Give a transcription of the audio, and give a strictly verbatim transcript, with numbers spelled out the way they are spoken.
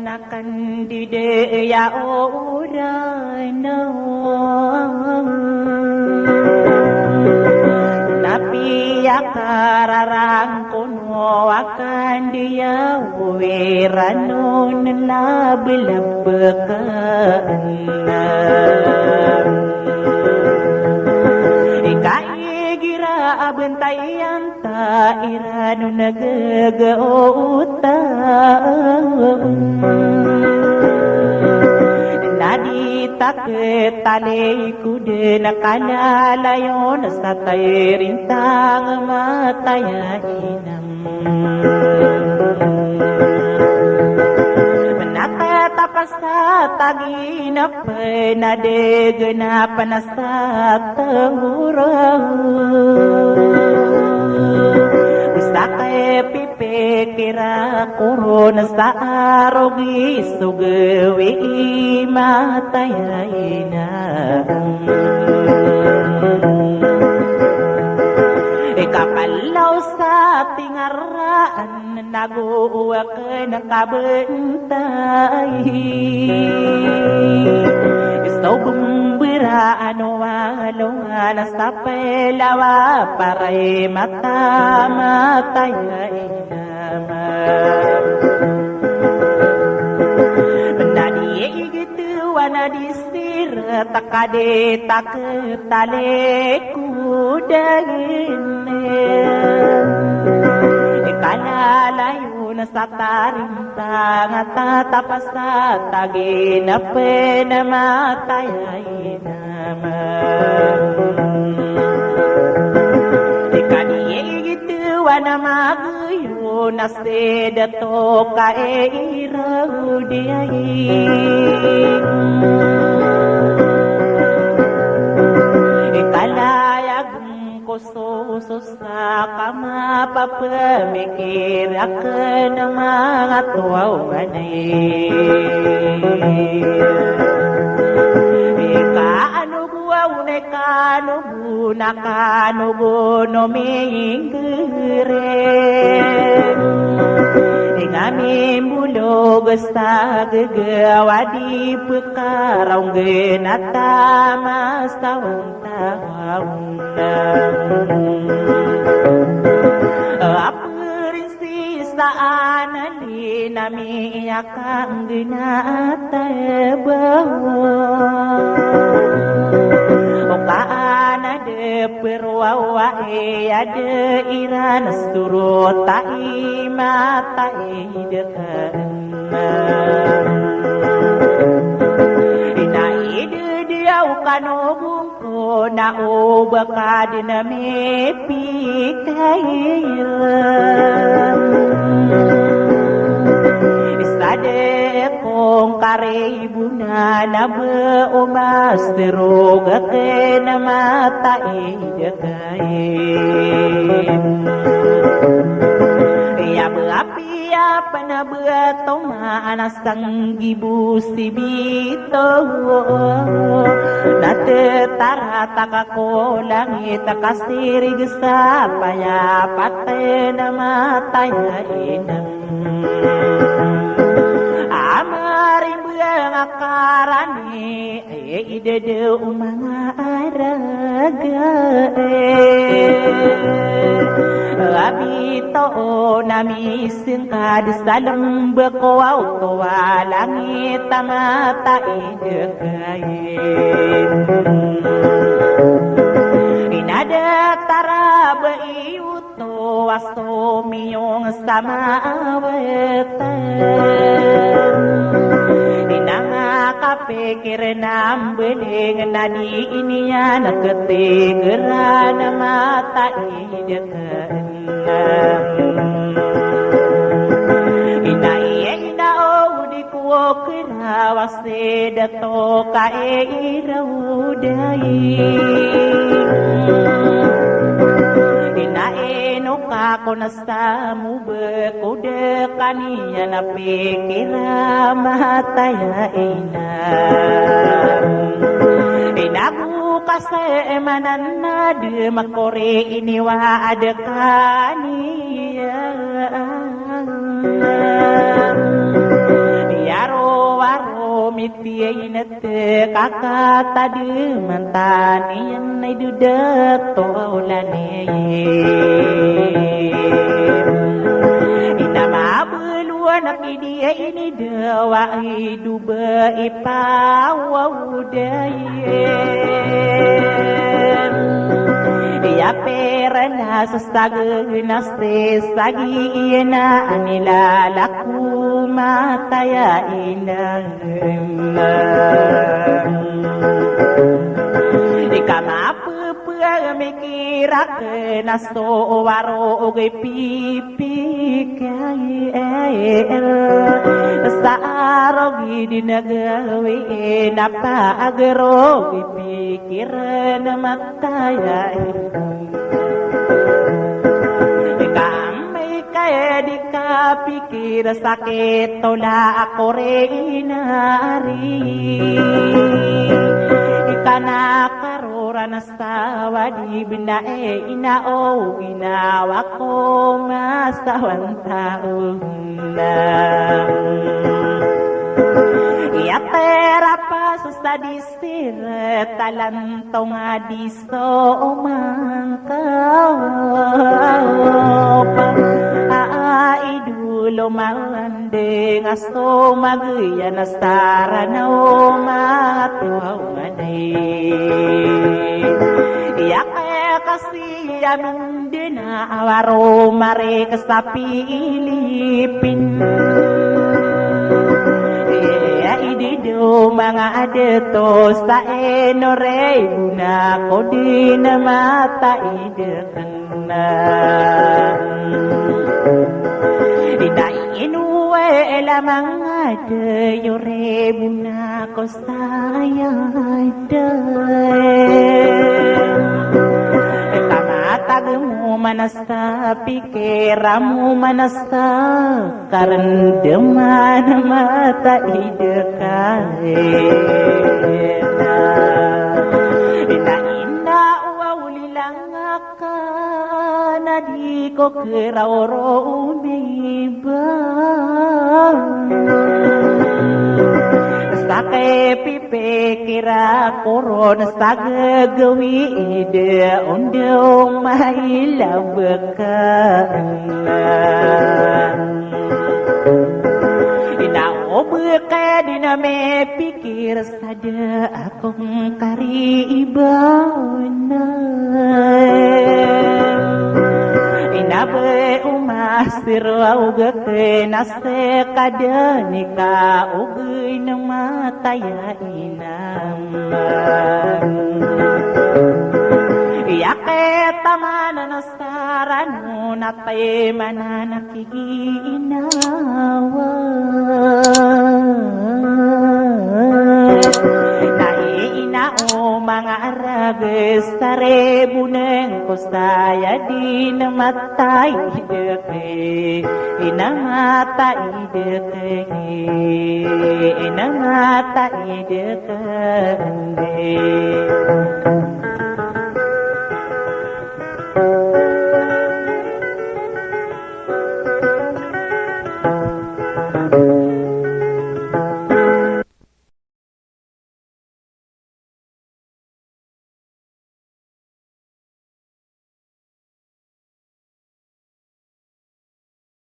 Nakan di de ya oran na piyakararang kono akan di ya wiranon lablabkan. Ika igira abentayan ta iran o nagaga o utan. Na di ta ketalikoden a kalalayon sa tayrintang matay a inam. Menakatapas sa tagina penadegen a panas sa tengoro. Sakay pipikira koron sa arogi sogawi i matay a inam. Ikapalaw sa tingaraan nago aken kabentay. Iso bembera ano alongan sa pelawa paray mata matay a inam. Na di igit wana di sirat a kadi ta ketalikoden. Ikalalayon sa tarintang a tatapas sa tagina penamatay a inam. Ika di igit wana magoyo na sii dato ka iraw di ay. Ikalayag ko sosos sa kamapapamikir aken a manga towa o manay. Ika ano go aw na ika ano go na ka ano go no minggere. Inga mimbolog sa gagawa di pekaraw ngena tama sa wang a prinsisan a linamin a kanggenata bawa. O kaana de perwawa e ade iran surota i mata i dekan. Ina ide diaw kano go Kona o ba ka den a mipikayl. Isa de kon karibona na ba o masterog aken a mataid a kain. Iya ba Iya pn a ba tomaan a sanggibo si bito. Na tetarat a ka ko langit a kasirig sa payapatn a matay a inam. A marimbang a karani Ay, idede o manga araga, eh. Abi to o na misngkad sa lmbk o aw to a langit a mataid a kain. Inada taraba iyo Towa so miyong sa maawatan. Inanga kapikir na mbaling na di iniyan a katigeran a mataid a kain. Ina iya ina o di ko kira wasi dato ka iraw dai. Ina ino ka ko na sa mo ba ko da kaniyan a pikira matay a ina. Ina ko ka sa manan na di makori iniwa a da kaniyan. Akatad mantan iyan i doda to olan iyan. Ina mabalowan a pidi ini dawa i doba i pawaw dayen. Iya perana sa sagi na sagi ina anilala ko mataya ina. Ika mapapamikir akn a so waro ogi pipikir sa arog i di na gawii na paagro i pikir na mataya. Ika amay ka di kapikir sakit ola ako ri inari. Ika na karora na sawa di bna e ina o ginawa ko masawan tao na. Iya tera pa so sadis Sira talantong a di so mangkawap. A idolo malanding a so magiyan a sarana o matuaw manay. Iya kaya kasi Iya mindena a waro mari ka sa Pilipin. Iya idi do manga adato sa ino rey bona ko di na mata idekena. Ina ino e lamang adayo rey bona ko Saya da. Ika matag mo manasa, pikir mo manasa, karendem a mata idekena. Ina ina o awli langak Ka na di ko keraoro o miba. Sa kepipikir ako ron sa gagawii da on da o mailabek ka. Ina o beka di na mepikir Sa da ako ngkariiba na. Ina be o masiro a oga kena se ka da nika oga ina mataya ina. Iya ketaman na Sarano na pay mananakiginawa. Na iina o manga arag sa rebo neng ko saya di na mata i deke, ina mata i deke, ina mata i deke.